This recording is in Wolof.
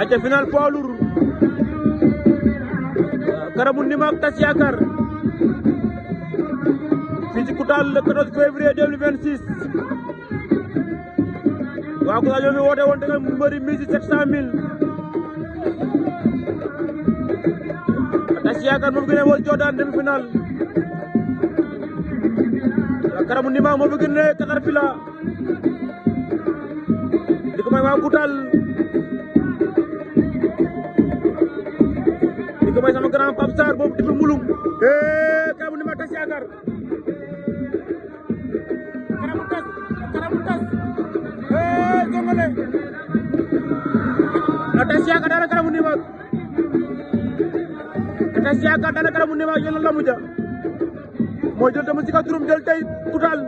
aca final poids lourd Karamu Ndima ak Tass Yakar fii ci Koutal le 14 février 2026 waa Koutal ñoo fi woote woon te nga mbëri mise 700 000 Tass Yakar moo fi gën a woo Jordan demi final Karamu Ndima moo fi gën a Caterpillar di ko may waa Koutal di ko may sama grand Pape Sarr boobu di fi mulum Karamu Ndima Tass Yakar Karamu Tas jongale Tass Yakar dana Karamu Ndima Tass Yakar dana Karamu Ndima jël la mu ja moo jël dama ci ka turum jël tey Koutal